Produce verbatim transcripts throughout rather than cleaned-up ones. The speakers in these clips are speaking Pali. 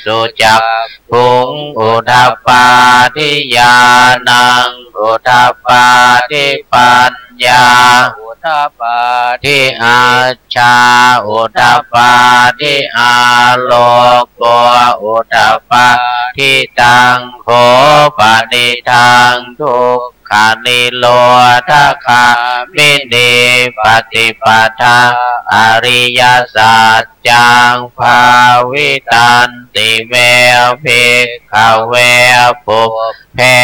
sucakkhuṃ udapādi ñāṇaṃ udapādi paññā udapādi ajjhā udapādi āloko udapādi. Taṃ kho panidaṃ duk khanirodhagāminī paṭipadā ariyasaccaṃ bhāvitanti me bhikkhave pubbe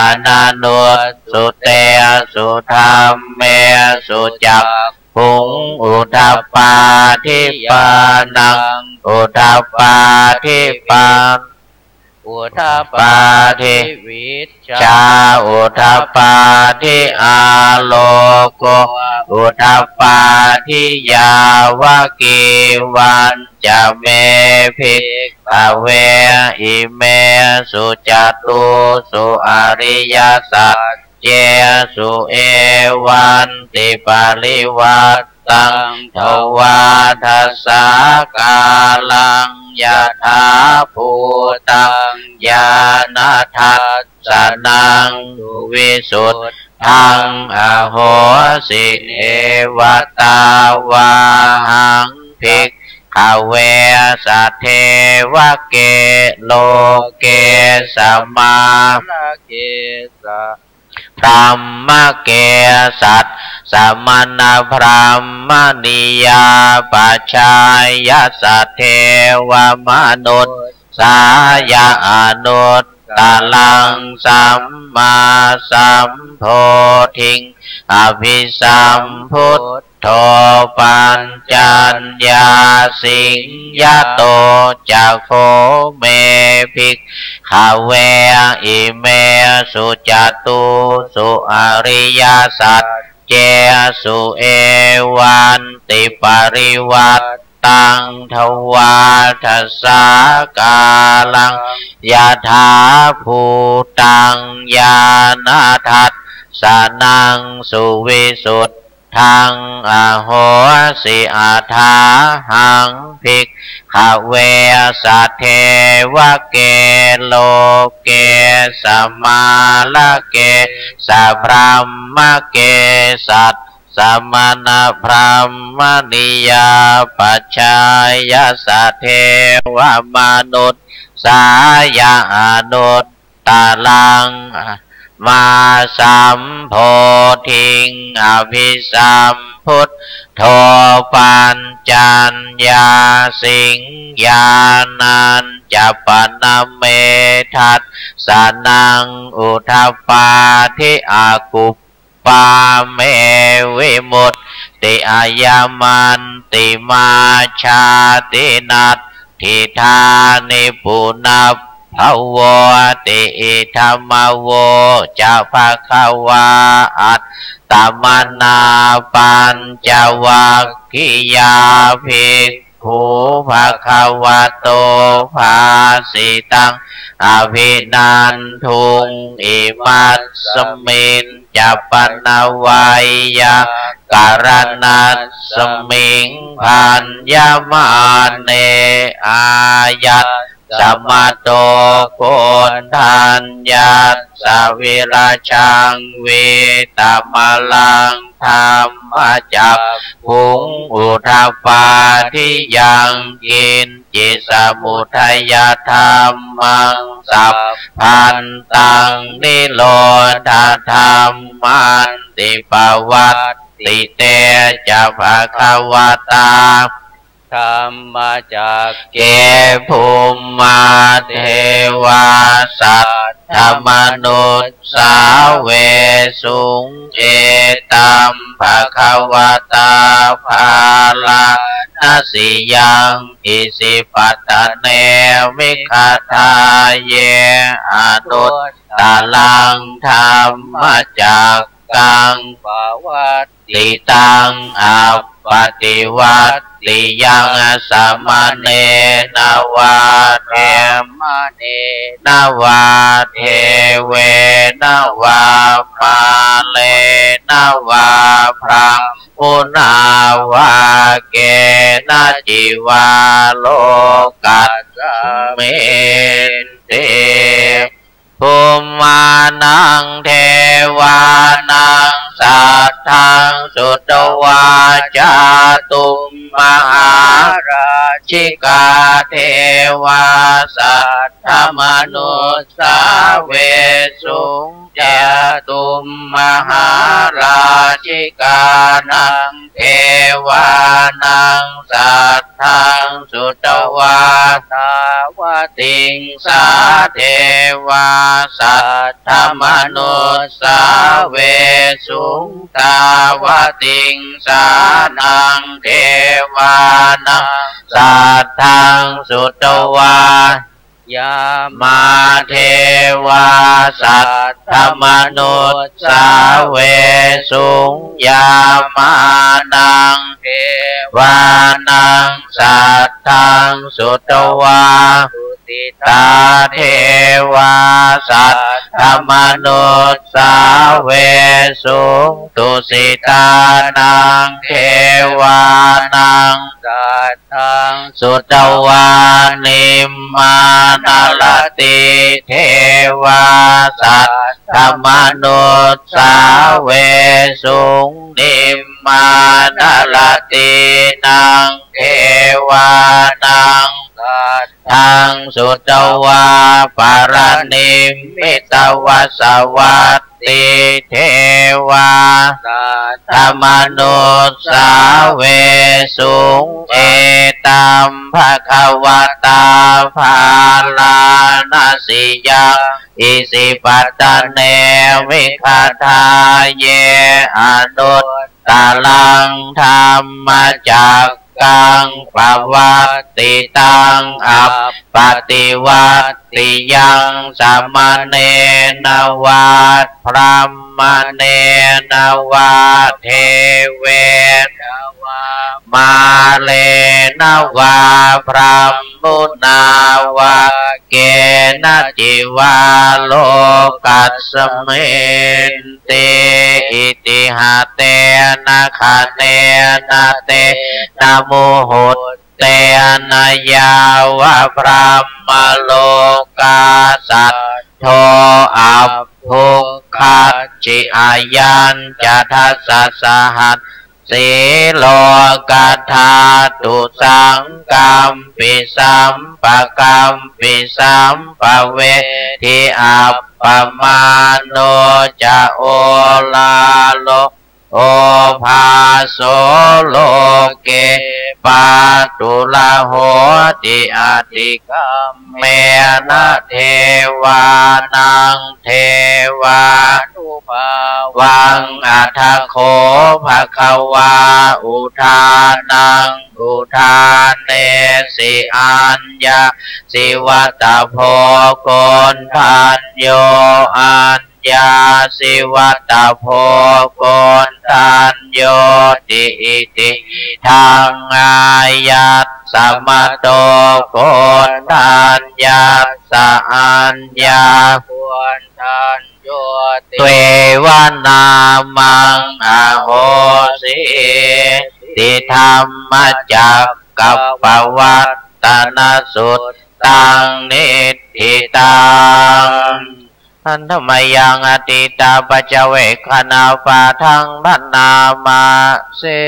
ananussutesu dhammesu cakkhuṃ udapādi ñāṇaṃ udapādi pa udapādi vijjā udapādi āloko udapādi. Yāvakīvañca me bhikkhave imesu catūsu ariyasaccesu evantiparivaṭ taṃ dvādasākāraṃ yathābhūtaṃ ñāṇadassanaṃ suvisuddhaṃ ahosi. Evatāvāhaṃ bhikkhave sadevake loke samārake sa brahmake sassamaṇabrāhmaṇiyā pajāya sadevamanussāya anuttaraṃ sammāsambodhiṃ abhisambud dho paccaññāsiṃ. Yato ca kho me bhikkhave imesu catūsu ariyasaccesu evantiparivaṭṭaṃ dvādasākāraṃ yathābhūtaṃ ñāṇadassanaṃ suvisuddhaṃ ahosi. Athāhaṃ bhikkhave sadevake loke samārake sabrahmake sassamaṇabrāhmaṇiyā pajāya sadevamanussāya anut taraṃ mā sambodhiṃ abhisambuddho paccaññāsiṃ. Ñāṇañca pana me dassanaṃ udapādi. Aku pā me vimutti ayamantimā jāti natthidāni punabbhavoti. Idamavoca bhagavā. Attamanā pañcavaggiyā bhik khu bhagavato bhāsitaṃ abhinanduṃ. Imasmiñca pana veyyākaraṇasmiṃ bhaññamāne āyasmato Koṇḍaññassa virajaṃ vītamalaṃ dhammacakkhuṃ udapādi yaṅkiñci samudayadhammaṃ sabbantaṃ nirodhadhammanti. Pavattite ca bhagavatā dhammacakke bhummā devā saddamanussāvesuṃ: Etaṃ bhagavatā bārāṇasiyaṃ isipatane migadāye anuttaraṃ dhammacakkaṃ pavattitaṃ appaṭivattiyaṃ samaṇena vā brāhmaṇena vā devena vā mārena vā brahmu brahmunā vā kenaci vā lokasminti. Bhummānaṃ devānaṃ saddaṃ sutvā, cātummahārājikā devā saddamanussāvesuṃ. Cātummahārājikānaṃ devānaṃ saddaṃ sutvā, tāvatiṃsā devā saddamanussāvesuṃ. Tāvatiṃsānaṃ devānaṃ saddaṃ sutvā, yāmā devā saddamanussāvesuṃ. Yāmānaṃ devānaṃ saddaṃ sutvā, tusitā devā saddamanussāvesuṃ. Tusitānaṃ devānaṃ saddaṃ sutvā, nimmānaratī devā saddamanussāvesuṃ. Nimmānaratīnaṃ devānaṃ saddaṃ sutvā, paranimmitavasavattī devā saddamanussāvesuṃ. Etaṃ bhagavatā Bārāṇasiyaṃ Isipatane Migadāye anuttaraṃ dhammacakkaṃ pavattitaṃ appaṭivattiyaṃ samaṇena vā brāhmaṇena vā devena vā mārena vā brahmunā vā kenaci vā lokasminti. Itiha tena khaṇena tena muhuttena yāva brahmalokā saddo abbhuggacchi. Ayañca dasasahassī lokadhātu saṅkampi sampakampi sampavedhi. Appamāṇo ca oḷāro obhāso loke pāturahosi. Atikkam mena devānaṃ devānubhāvaṃ. Atha kho bhagavā udānaṃ udānesi: Aññāsi vata bho Koṇḍañño, aññāsi vata bho Koṇḍaññoti. Iti idaṃ āyasmato Koṇḍaññassa aññākoṇḍaññoyāti tveva nāmaṃ ahosīti. Dhammacakkappavattana suttaṃ niṭṭhitaṃ. Handa mayaṃ atītapaccavekkhaṇapāṭhaṃ bhaṇāma se.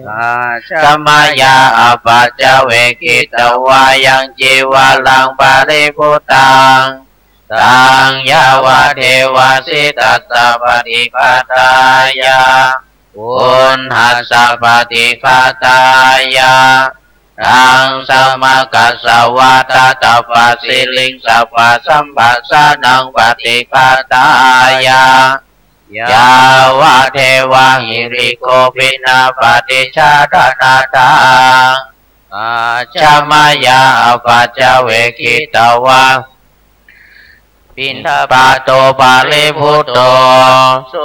Ajja mayā apaccavekkhitvā yaṃ cīvaraṃ paribhuttaṃ, taṃ yāvadeva sītassa paṭighātāya, uṇhassa paṭighātāya, ḍaṃsamakasavātātapasiriṃsapasamphassānaṃ paṭighātāya, yāvadeva hirikopinapaṭicchādanatthaṃ. Ajja mayā apaccavekkhitvā piṇḍapāto paribhutto, so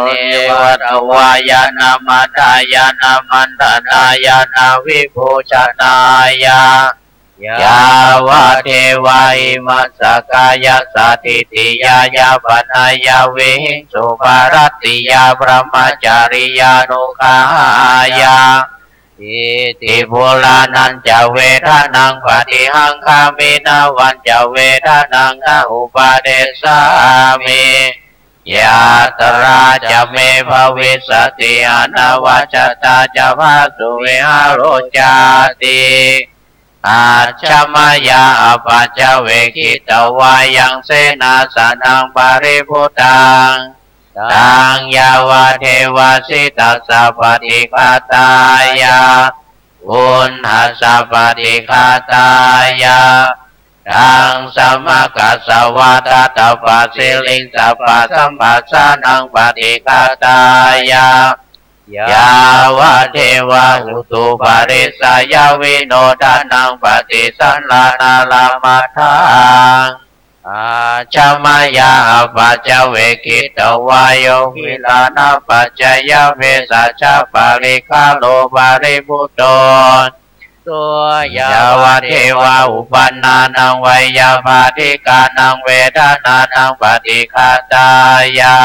neva davāya na madāya na maṇḍanāya na vibhūsanāya, yāvadeva imassa kāyassa ṭhitiyā yāpanāya vihiṃsuparatiyā brahmacariyānuggahāya, iti purāṇañca vedanaṃ paṭihaṅkhāmi navañca vedanaṃ na uppādessāmi, yātrā ca me bhavissati anavajjatā ca phāsuvihāro cāti. Ajja mayā apaccavekkhitvā yaṃ senāsanaṃ paribhuttaṃ, taṃ yāvadeva sītassa paṭighātāya, uṇhassa paṭighātāya, ḍaṃsamakasavātātapasiriṃsapasamphassānaṃ paṭighātāya, yāvadeva utuparissayavinodanaṃ paṭisallānārāmatthaṃ. Ajja mayā apaccavekkhitvā yo gilānapaccayabhesajjaparikkhāro paribhutto, so yāvadeva uppannānaṃ veyyābādhikānaṃ vedanānaṃ paṭighātāya,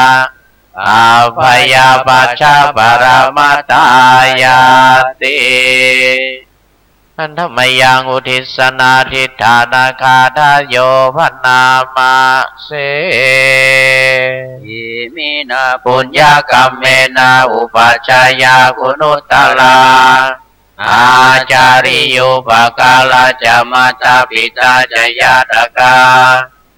abyāpajjhaparamatāyāti. Handa mayaṃ uddissanādhiṭṭhānagāthāyo bhaṇāma se. Iminā puññakammena upajjhāyā guṇuttarā, ācariyūpakārā ca mātā pitā ca ñātakā,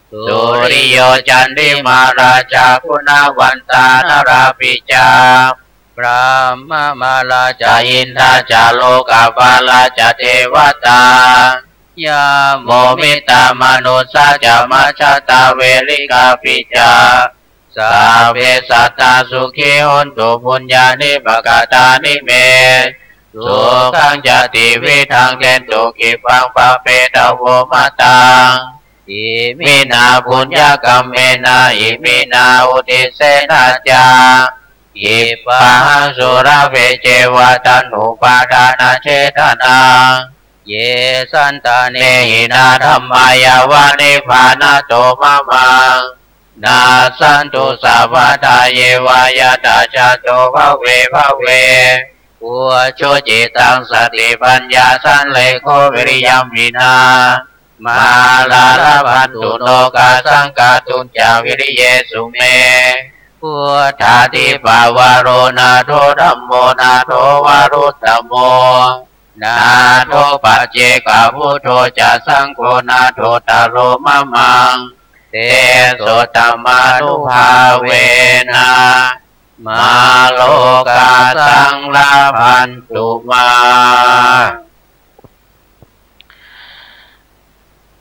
suriyo candimā rājā guṇavantā narāpi ca, brahmamārā ca indā ca lokapālā ca devatā, yamo mittā manussā ca majjhattā verikāpi ca, sabbe sattā sukhī hontu puññāni pakatāni me, sukhañca tividhaṃ dentu khippaṃ pāpetha vomataṃ. Iminā puññakammena iminā uddissena ca, khippāhaṃ sulabhe ceva taṇhupādānachedanaṃ. Ye santāne hinā dhammā yāva nibbānato mamaṃ, nassantu sabbadā yeva yattha jāto bhave bhave. Ujucittaṃ satipaññā sallekho viriyamhinā, mārā labhantu nokāsaṃ kātuñca viriyesu me. Buddhādhipavaro nātho dhammo nātho varuttamo, nātho paccekabuddho ca saṅgho nāthottaro mamaṃ. Tesottamānubhāvena mārokāsaṃ labhantu mā.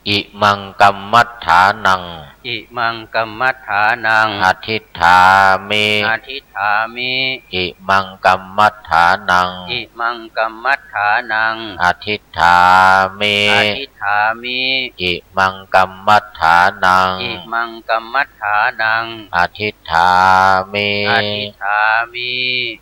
Imaṃ kammaṭṭhānaṃ Imaṃ kammaṭṭhānaṃ adhiṭṭhāmi. Adhiṭṭhāmi. Imaṃ kammaṭṭhānaṃ Imaṃ kammaṭṭhānaṃ adhiṭṭhāmi. Adhiṭṭhāmi. Imaṃ kammaṭṭhānaṃ Imaṃ kammaṭṭhānaṃ adhiṭṭhāmi. Adhiṭṭhāmi.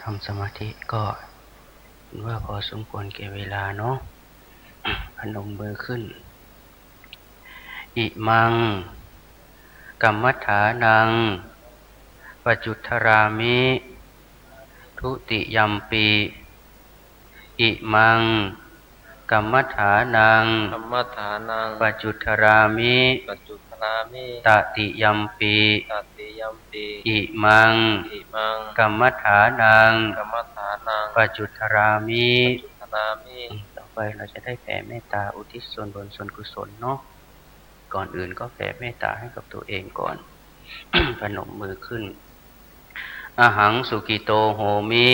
ทำสมาธิก็เห็นว่าพอสมควรแก่เวลาเนาะ พนมมือขึ้น Imaṃ kammaṭṭhānaṃ pañcuddhārāmi dutiyampi. Imaṃ kammaṭṭhānaṃ kammaṭṭhānaṃ pañcuddhārāmi pañcuddhārāmi tatiyampi. Tatiyampi. Imaṃ imaṃ kammaṭṭhānaṃ kammaṭṭhānaṃ pañcuddhārāmi pañcuddhārāmi. ต่อไปเราจะได้แผ่เมตตาอุทิศส่วนบุญส่วนกุศลเนาะ ก่อนอื่นก็แผ่เมตตาให้กับตัวเองก่อน พนมมือขึ้น Ahaṃ sukhito homi.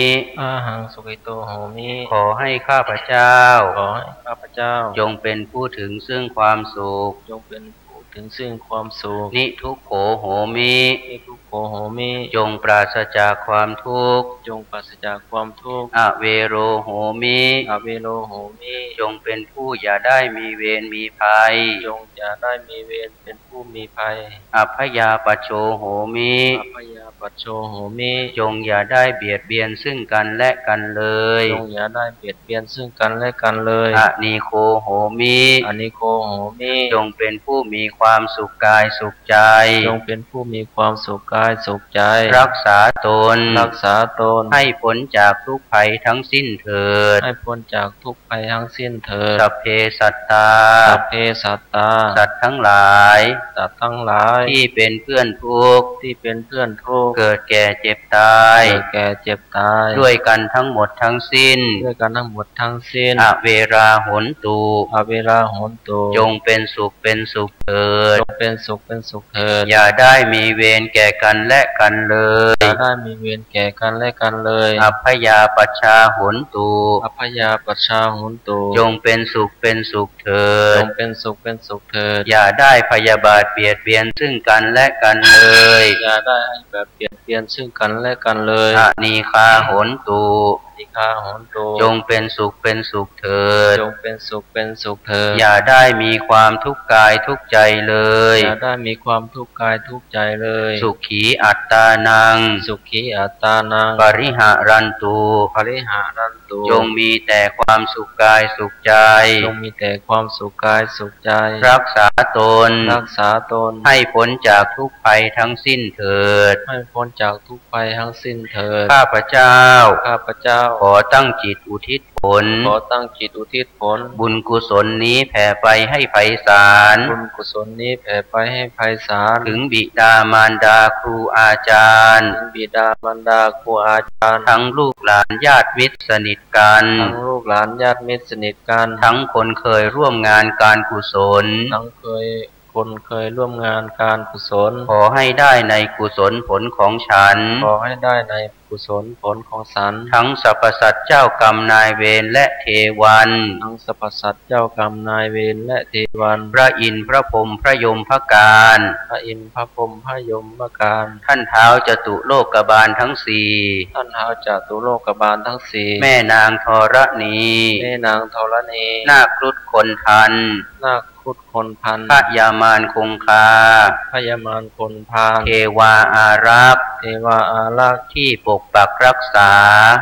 Ahaṃ sukhito homi. ขอให้ข้าพเจ้า ขอให้ข้าพเจ้า จงเป็นผู้ถึงซึ่งความสุข จงเป็นผู้ถึงซึ่งความสุข Nidukkho homi. Nidukkho homi. จงปราศจากความทุกข์ จงปราศจากความทุกข์ Avero homi. Avero homi. จงเป็นผู้อย่าได้มีเวรมีภัย จงอย่าได้มีเวรเป็นผู้มีภัย Abyāpajjho homi. Abyāpajjho homi. จงอย่าได้เบียดเบียนซึ่งกันและกันเลย จงอย่าได้เบียดเบียนซึ่งกันและกันเลย Anīgho homi. Anīgho homi. จงเป็นผู้มีความสุขกายสุขใจ จงเป็นผู้มีความสุขกายสุขใจ รักษาตน รักษาตน ให้พ้นจากทุกข์ภัยทั้งสิ้นเถิด ให้พ้นจากทุกข์ภัยทั้งสิ้นเถิด Sabbe sattā. Sabbe sattā. สัตว์ทั้งหลาย สัตว์ทั้งหลาย ที่เป็นเพื่อนทุกข์ ที่เป็นเพื่อนทุกข์ เกิดแก่เจ็บตาย เกิดแก่เจ็บตาย ด้วยกันทั้งหมดทั้งสิ้น ด้วยกันทั้งหมดทั้งสิ้น Averā hontu. Averā hontu. จงเป็นสุขเป็นสุขเถิด จงเป็นสุขเป็นสุขเถิด อย่าได้มีเวรแก่กันและกันเลย อย่าได้มีเวรแก่กันและกันเลย Abyāpajjhā hontu. Abyāpajjhā hontu. จงเป็นสุขเป็นสุขเถิด จงเป็นสุขเป็นสุขเถิด อย่าได้พยาบาทเบียดเบียนซึ่งกันและกันเลย อย่าได้ให้แบบเบียดเบียนซึ่งกันและกันเลย Anīghā hontu. Anīghā hontu. จงเป็นสุขเป็นสุขเถิด จงเป็นสุขเป็นสุขเถิด อย่าได้มีความทุกข์กายทุกข์ใจเลย อย่าได้มีความทุกข์กายทุกข์ใจเลย Sukhī attānaṃ. Sukhī attānaṃ. Pariharantu. Pariharantu. จงมีแต่ความสุขกายสุขใจ จงมีแต่ความสุขกายสุขใจ รักษาตน รักษาตน ให้พ้นจากทุกข์ภัยทั้งสิ้นเถิด ให้พ้นจากทุกข์ภัยทั้งสิ้นเถิด ข้าพเจ้า ข้าพเจ้า ขอตั้งจิตอุทิศผล ขอตั้งจิตอุทิศผล บุญกุศลนี้แผ่ไปให้ไพศาล บุญกุศลนี้แผ่ไปให้ไพศาล ถึงบิดามารดาครูอาจารย์ ถึงบิดามารดาครูอาจารย์ ทั้งลูกหลานญาติมิตรสนิทกัน ทั้งลูกหลานญาติมิตรสนิทกัน ทั้งคนเคยร่วมงานการกุศล ทั้งเคย คนเคยร่วมงานการกุศล ขอให้ได้ในกุศลผลของฉัน ขอให้ได้ในกุศลผลของฉัน ทั้งสรรพสัตว์เจ้ากรรมนายเวรและเทวัน ทั้งสรรพสัตว์เจ้ากรรมนายเวรและเทวัน พระอินทร์พระพรหมพระยมพระการ พระอินทร์พระพรหมพระยมพระการ ท่านท้าวจตุโลกบาลทั้งสี่ ท่านท้าวจตุโลกบาลทั้งสี่ แม่นางธรณี แม่นางธรณี นาคครุฑคนทัน นาคครุฑคนทัน พญามารคงคา พญามารคนทัน เทวาอารักษ์ เทวาอารักษ์ ที่ปกปักรักษา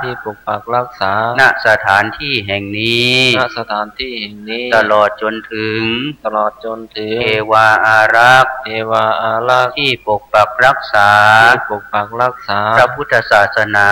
ที่ปกปักรักษา ณ สถานที่แห่งนี้ ณ สถานที่แห่งนี้ ตลอดจนถึง ตลอดจนถึง เทวาอารักษ์ เทวาอารักษ์ ที่ปกปักรักษา ที่ปกปักรักษา พระพุทธศาสนา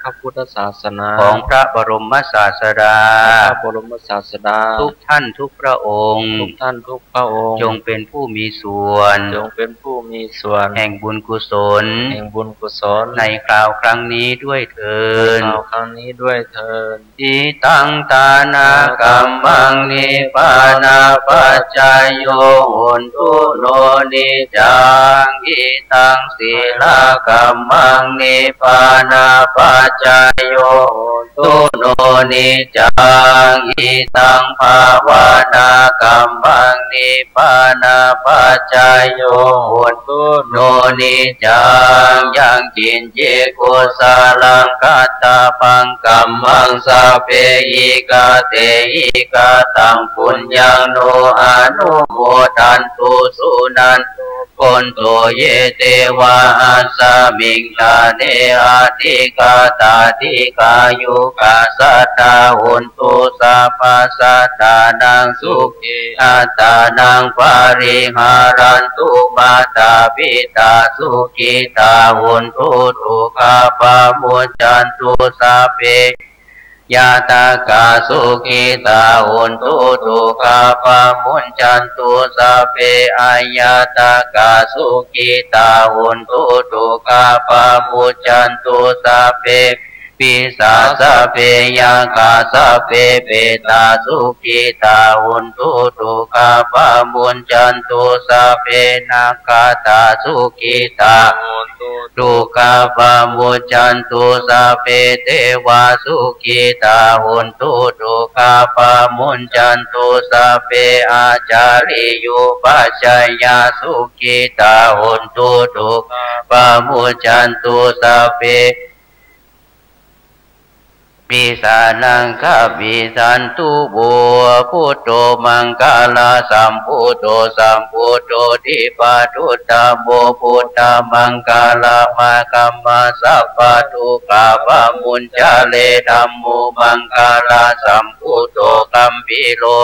พระพุทธศาสนา ของพระบรมศาสดา ของพระบรมศาสดา ทุกท่านทุกพระองค์ ทุกท่านทุกพระองค์ จงเป็นผู้มีส่วน จงเป็นผู้มีส่วน แห่งบุญกุศล แห่งบุญกุศล ในคราวครั้งนี้ด้วยเทอญ ในคราวครั้งนี้ด้วยเทอญ Idaṃ dānakammaṃ nibbānapaccayo hotu no niccaṃ. Idaṃ sīlakammaṃ nibbānapaccayo hotu no niccaṃ. Idaṃ bhāvanākammaṃ nibbānapaccayo hotu no niccaṃ. Yaṅkiñci kusalaṃ kattabbaṃ kammaṃ sabbehi katehi kataṃ puññaṃ no anumodantu suṇantu bhonto ye devā asmiṃ ṭhāne adhigatā dīghāyukā sadā hontu sabbasattānaṃ sukhī attānaṃ pariharantu. Mātā pitā sukhitā hontu dukkhā pamuccantu sabbe ñātakā sukhitā hontu dukkhā pamuccantu sabbe aññātakā sukhitā hontu dukkhā pamuccantu sabbe pisā sabbe yakkhā sabbe petā sukhitā hontu dukkhā pamuccantu sabbe nakkhattā sukhitā hontu dukkhā pamuccantu sabbe devā sukhitā hontu dukkhā pamuccantu sabbe ācariyupajjhāyā sukhitā hontu dukkhā pamuccantu sabbe pisānaṃ gamisantu vo. Buddho maṅgalasambhūto sambuddho dipvatuttamo buddhamaṅgalamāgamma sabbadukkhā pamuñcare dhammo maṅgalasambhūto gambhīro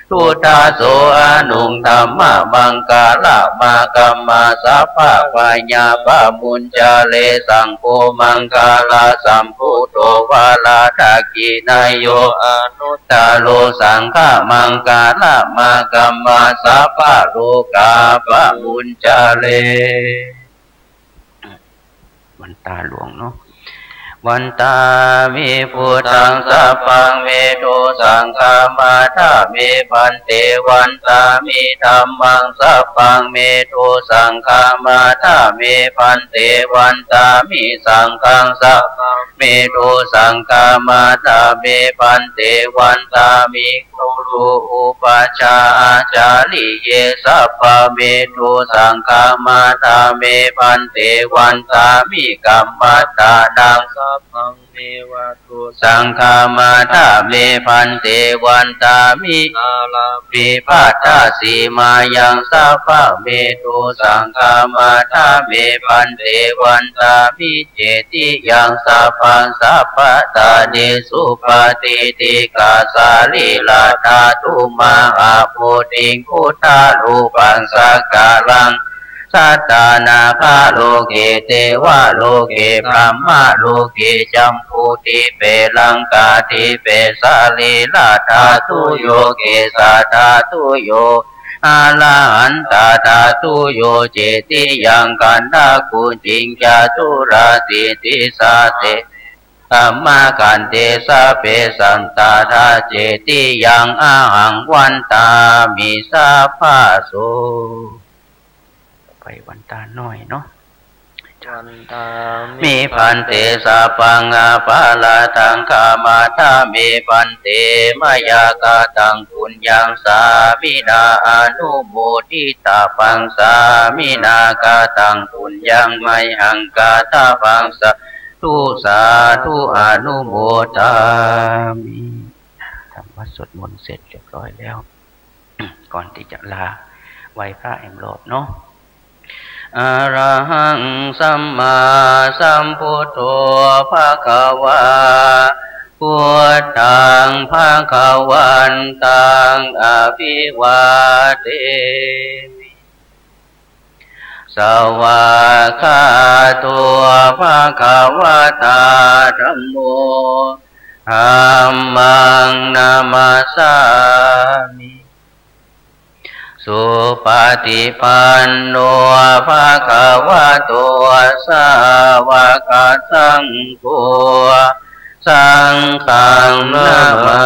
buddhaso anuṃ dhammamaṅgalamāgamma sabbabhayā pamuñcare saṅgho maṅgalasambhūto varadakkhiṇeyyo anuttaro saṅghamaṅgalamāgamma sabbarogā pamuñcare. วันตาหลวงเนาะ Vandāmi buddhaṃ sabbaṃ me dosaṃ khamatha me bhante. Vandāmi dhammaṃ sabbaṃ me dosaṃ khamatha me bhante. Vandāmi saṅghaṃ sabbaṃ me dosaṃ khamatha me bhante. Vandāmi guru upajjhāyācariye sabba me dosaṃ khamatha me bhante. Vandāmi kammaṭṭhānaṃ sabbaṃ me va dosaṃ khamatha me bhante. Vandāmi ārāme bhaddasīmāyaṃ sabba me dosaṃ khamatha me bhante. Vandāmi cetiyaṃ sabbaṃ sabbaṭṭhānesu paṭiṭikasarīradhātu mahābodhiṃ buddharūpaṃ sakalaṃ sadā nāgaloke devaloke brahmaloke jambudīpe laṅkādīpe sarīradhātuyo kesadhātuyo arahantadhātuyo cetiyaṃ gandhakuṭiṃ caturāsītisahassabrahmagandhe sabbe sattadā cetiyaṃ ahaṃ vandāmi sabbaso. ไปวันตาน้อยเนาะ Vandāmi bhante sabbaṃ aparādhaṃ khamatha me bhante. Mayā kataṃ puññaṃ sāminā anumoditabbaṃ, sāminā kataṃ puññaṃ mayhaṃ dātabbaṃ, sādhu sādhu anumodāmi. ทำวัตรสวดมนต์เสร็จเรียบร้อยแล้ว ก่อนที่จะลา ไหว้พระอีกรอบเนาะ Arahaṃ sammāsambuddho bhagavā, buddhaṃ bhagavantaṃ abhivādemi. Svākkhāto bhagavatā dhammo, dhammaṃ namassāmi. Supaṭipanno bhagavato sāvakasaṅgho, saṅghaṃ namā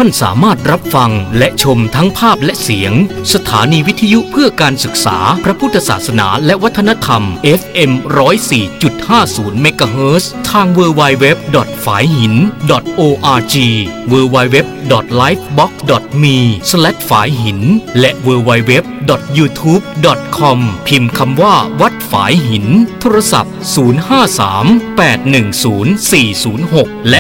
ท่านสามารถรับฟังและชมทั้งภาพและเสียง สถานีวิทยุเพื่อการศึกษา พระพุทธศาสนาและวัฒนธรรม เอฟเอ็ม ร้อยสี่จุดห้าศูนย์ เมกะเฮิรตซ์ ทาง ดับเบิลยู ดับเบิลยู ดับเบิลยู ดอท ฝายหิน ดอท โอ อาร์ จี ดับเบิลยู ดับเบิลยู ดับเบิลยู ดอท ไลฟ์บ็อกซ์ ดอท มี สแลช ฝายหิน และ ดับเบิลยู ดับเบิลยู ดับเบิลยู ดอท ยูทูบ ดอท คอม พิมพ์คำว่าวัดฝายหิน โทรศัพท์ ศูนย์ ห้า สาม แปด หนึ่ง ศูนย์ สี่ ศูนย์ หก และ